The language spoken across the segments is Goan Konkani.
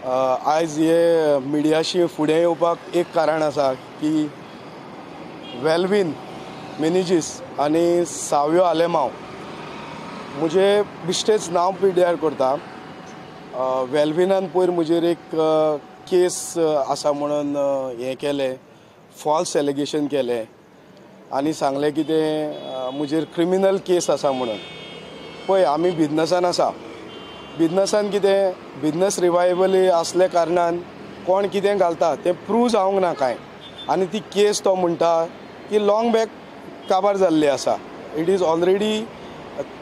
आयज हे मिडियाशी फुडें येवपाक एक कारण आसा की वेल्वीन मिनेझीस आनी सावियो आलेमाव म्हजे बिश्टेच नांव पिड्ड्यार करता. वेल्विनान पयर म्हजेर एक केस आसा म्हणून हें केलें, फॉल्स एलिगेशन केलें आनी सांगलें की तें म्हजेर क्रिमिनल केस आसा म्हणून. पळय, आमी बिजनसान आसा, बिजनसान कितें बिजनस रिवायवल आसल्या कारणान कोण कितें घालता तें प्रूव जावंक ना कांय. आनी ती केस तो म्हणटा की लॉंग बॅक काबार जाल्ली आसा. It is already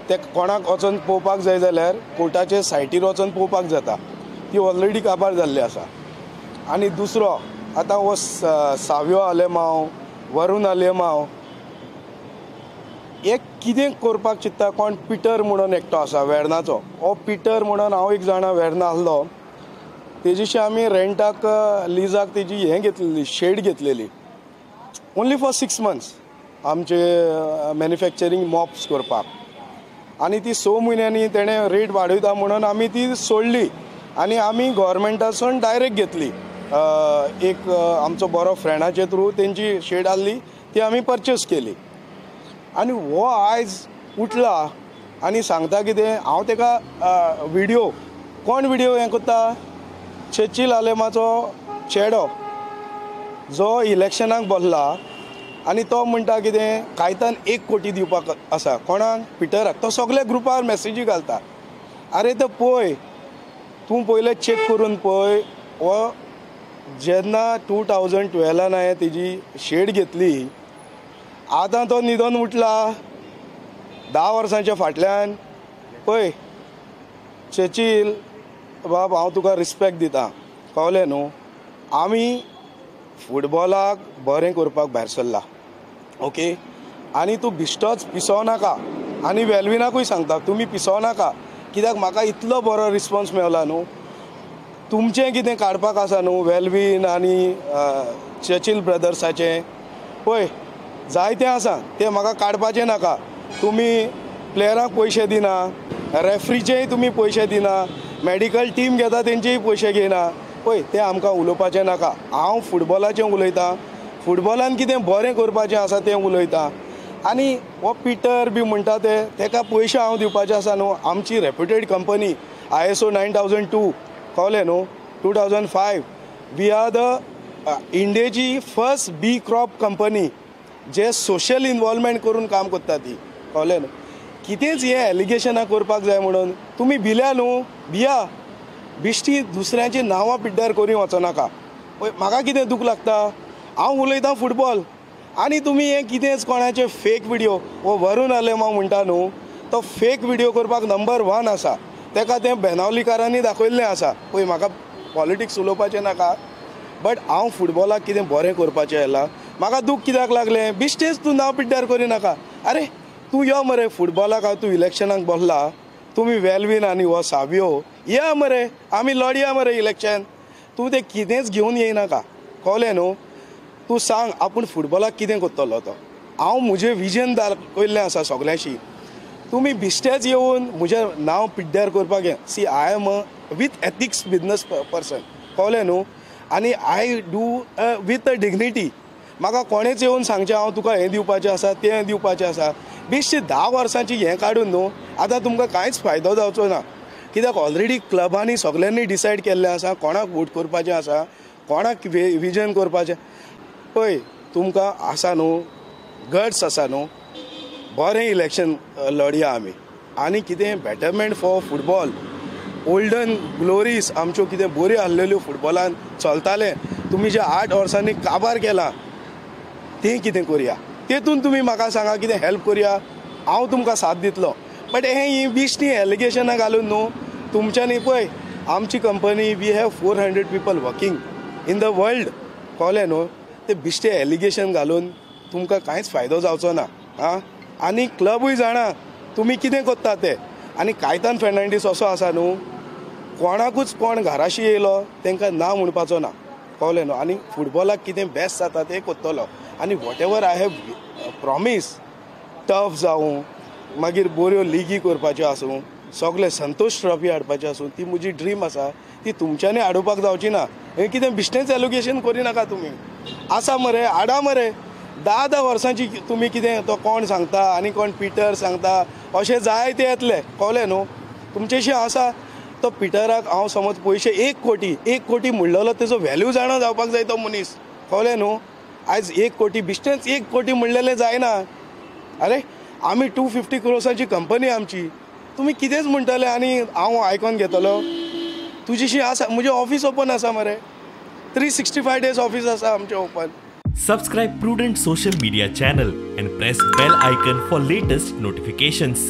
ते कोणाक वचोन पळोवपाक जाय जाल्यार कोर्टाचे सायटीर वचोन पळोवपाक जाता, ती ऑलरेडी काबार जाल्ली आसा. आनी दुसरो आतां हो सावियो आलेमाव, वरुण आलेमाव एक कितें करपाक चिंत्ता. कोण पिटर म्हणून एकटो आसा वेर्णाचो, हो पिटर म्हणून हांव एक जाणा वेर्णा आसलो, तेजीशी आमी रेंटाक लिजाक तेजी हें घेतलेली, शेड घेतलेली ओन्ली फॉर 6 मंथ्स आमचे मॅन्युफॅक्चरींग मॉप्स करपाक. आनी ती 6 म्हयन्यांनी तेणें रेट वाडयता म्हणून आमी ती सोडली आनी आमी गोवोरमेंटासून डायरेक्ट घेतली. एक आमचो बरो फ्रेंडाचे थ्रू तेंची शेड आहली, ती आमी परचेस केली. आनी हो आयज उठला आनी सांगता कितें, हांव तेका विडियो, कोण विडियो हें करता, चर्चील आलेमाचो चेडो जो इलेक्शनाक बसला आनी तो म्हणटा कितें कायतान 1 कोटी दिवपाक आसा कोणाक, पिटराक. तो सगल्या ग्रुपार मॅसेजी घालता. आरे तो पळय, तूं पयलें चॅक करून पळय, हो जेन्ना 2012 हांवें तेजी शेड घेतली, आतां तो न्हिदोन उठला 10 वर्सांच्या फाटल्यान. पळय चर्चील बाब, हांव तुका रिस्पेक्ट दिता, कळ्ळें न्हू. आमी फुटबॉलाक बरें करपाक भायर सरला, ओके. आनी तूं बिश्टोच पिसो नाका. आनी वेल्विनाकूय सांगता तुमी पिसो नाका, कित्याक म्हाका इतलो बरो रिस्पोन्स मेवला न्हू. तुमचें कितें काडपाक आसा न्हू वेल्वीन आनी चर्चील ब्रदर्साचें, पळय जायतें आसा तें म्हाका काडपाचें नाका. तुमी प्लेयरांक पयशे दिना, रेफ्रीचेय तुमी पयशे दिना, मॅडिकल टीम घेता तेंचेय पयशे घेयना. पळय तें आमकां उलोवपाचें नाका. हांव फुटबॉलाचें उलयतां, फुटबॉलान कितें बरें करपाचें आसा तें उलयतां. आनी हो पिटर बी म्हणटा ते, तेका पयशे हांव दिवपाचे आसा न्हू. आमची रेप्युटेड कंपनी ISO 9002, कळ्ळें न्हू, 2005, we are the इंडियेची फर्स्ट बी क्रॉप कंपनी जे सोशल इनवॉल्वमेंट करून काम करता ती, कळ्ळें न्हू. कितेंच हें एलिगेशनां करपाक जाय म्हणून तुमी भिल्या न्हू, भिया बिश्टी दुसऱ्यांची नांवां पिड्ड्यार करी वचनाका. म्हाका कितें दूख लागता, हांव उलयतां फुटबॉल आनी तुमी हें कितेंच कोणाचे फेक विडियो, हो वरुण आलेमाव म्हणटा न्हू तो फेक विडियो करपाक नंबर 1 आसा, तेका तें बेनावलीकारांनी दाखयल्लें आसा. पळय म्हाका पॉलिटिक्स उलोवपाचें नाका, बट हांव फुटबॉलाक कितें बरें करपाचें आयलां. म्हाका दूख कित्याक लागलें, बिश्टेच तूं नांव पिड्ड्यार करी नाका. आरे तूं यो मरे फुटबॉलाक, हांव तूं इलेक्शनाक बसला, तुमी वेल्वीन आनी हो सावियो या मरे, आमी लडया मरे इलेक्शन. तूं तें कितेंच घेवन येयनाका, कळ्ळें न्हू. तूं सांग आपूण फुटबॉलाक कितें करतलो तो. हांव म्हजें विजन दाखयल्लें आसा सगल्यांशी. तुमी बिश्टेच येवन म्हजें नांव पिड्ड्यार करपाक हें. See, I am a with ethics business person, कळ्ळें न्हू. आनी I do with a dignity. म्हाका कोणेच येवन सांगचें हांव तुका हें दिवपाचें आसा तें दिवपाचें आसा, बेश्टी 10 वर्सांची हें काडून न्हू आतां तुमकां कांयच फायदो जावचो ना. कित्याक ऑलरेडी क्लबांनी सगल्यांनी डिसायड केल्लें आसा कोणाक वोट करपाचें आसा, कोणाक विजन करपाचें. पळय तुमकां आसा न्हू गट्स आसा न्हू, बरें इलेक्शन लडया आमी आनी कितें betterment for football, olden glories आमच्यो कितें बऱ्यो आहलेल्यो फुटबॉलान चलतालें, तुमी जे 8 वर्सांनी काबार केलां तें कितें करया, तेतून तुमी म्हाका सांगा कितें हेल्प करया, हांव तुमकां साथ दितलो. बट हें ही बिश्टी एलिगेशनां घालून न्हू तुमच्यांनी. पळय आमची company, we have 400 people working in the world, कळ्ळें न्हू. ते बिश्टे एलिगेशन घालून तुमकां कांयच फायदो जावचो ना. आं, आनी क्लबूय जाणा तुमी कितें करता ते. आनी कायतान फेर्नांडीस असो आसा न्हू, कोणाकूच कोण घराशी येयलो तांकां ना म्हणपाचो ना, कळ्ळें न्हू. आनी फुटबॉलाक कितें बेस्ट जाता तें करतलो. आनी whatever I have promise, tough जावं, मागीर बऱ्यो लिगी करपाच्यो आसूं, सगळे संतोष ट्रॉफी हाडपाची आसूं, ती म्हजी ड्रीम आसा, ती तुमच्यांनी हाडोवपाक जावची ना. हें कितें बिश्टेंच एलोकेशन करिनाका तुमी. आसा मरे, हाडा मरे. 10-10 वर्सांची तुमी कितें तो कोण सांगता आनी कोण पिटर सांगता अशें जाय ते येतले, कळ्ळें न्हू. तुमचेशी आसा तो पिटराक हांव समज पयशे 1 कोटी 1 कोटी म्हणलेलो तेजो व्हॅल्यू जाणा जावपाक जाय तो मनीस, कळ्ळें न्हू. आयज 1 कोटी बिश्टेंच 1 कोटी म्हणलेलें जायना. अरे आमी 250 क्रोर्साची कंपनी आमची, तुमी कितेंच म्हणटले आनी हांव आयकोन घेतलो. तुजीशी आसा, म्हजें ऑफीस ओपन आसा मरे, 365 डेज ऑफीस आसा आमचें open. Subscribe Prudent social media channel and press bell icon for latest notifications.